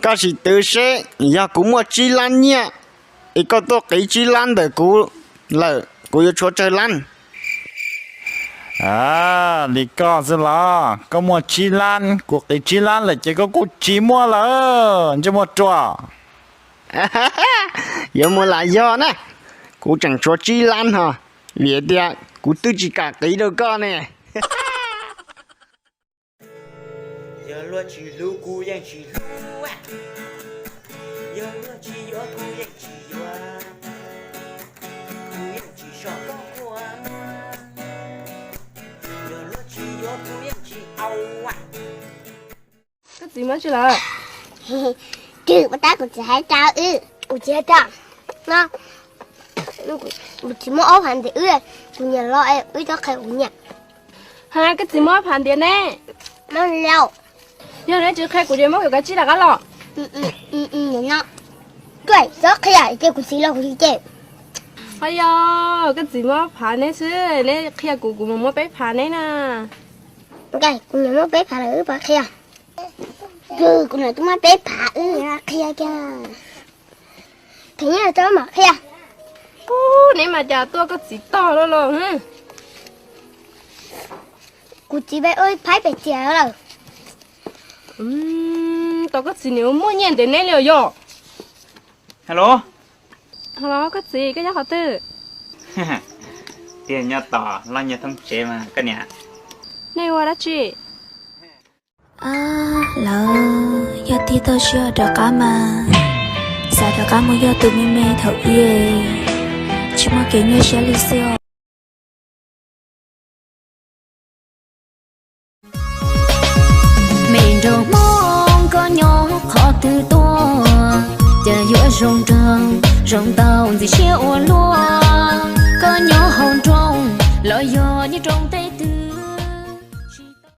Koj sim twv seb, yog kuv muaj tsib lab nyiaj, es koj tuaj qiv tsib lab ntawm kuv lawm, kuv yuav tshuav tsawg lab? Li koj xwb los, koj muaj tsib lab, kuv qiv tsib lab lawm ces koj kuj tsis muaj lawm, ntsej muag ruam. Yuav mus lam yog na, kuv tseem tshuav tsib lab ho, vim tias kuv twb tsis kam qiv rau koj ne. Yog luag tsis hlub kuv yeej tsis hlub, yog luag tsis yuav kuv yeej tsis yuav, kuv yeej tsis so koj ua, yog luag tsis yuav kuv yeej tsis au. Koj txiv muaj dab tsi lawm? Twb ua tab kuv txiv hais rau wb, kuv txiv hais rau no, kuv txiv muab ob phav ntiav wb, kuv niam los wb txhob qhia kuv niam. Ha, koj txiv muab ob phav ntiav ne? Muab lauj. Yog neb tsis qhia kuv ces muab kuv kav tsij rov qab los. No, koj txhob qhia ces kuv txiv los kuv txiv ces. Ho yog koj txiv muab ob phav neb xwb, neb qhia kuv kuv mus muab peb phav neb na. Kuv niam muab peb phav lawm wb pab qhia. Kuv niam twb muab peb phav wb qhia kiag. Kheev nyiaj tau mam qhia. Ub, neb mas cas tuaj koj txiv tog loj loj. Kuv txiv peb ua phaib pem tiam lawm. Tos koj txiv niam muaj nyiaj ntev neb li os yog. Hello. Hello, koj txiv, koj nyob qhov twg? Tiag nyob tos loj nyiaj thoob tsev mas koj niam. Nej ua dab tsi? Lawv yog tig toj siab rov qab mas, xav rov qab mus yog tus me me thaum ub, tsis muaj kev nyuaj siab li xwb os. Me nraug Hmoob koj nyob qhov twg tuaj, cas yuav zoo nraug zoo tau ntxim siab ua luaj. Koj nyob hauv nroog los yog nyob roob teb.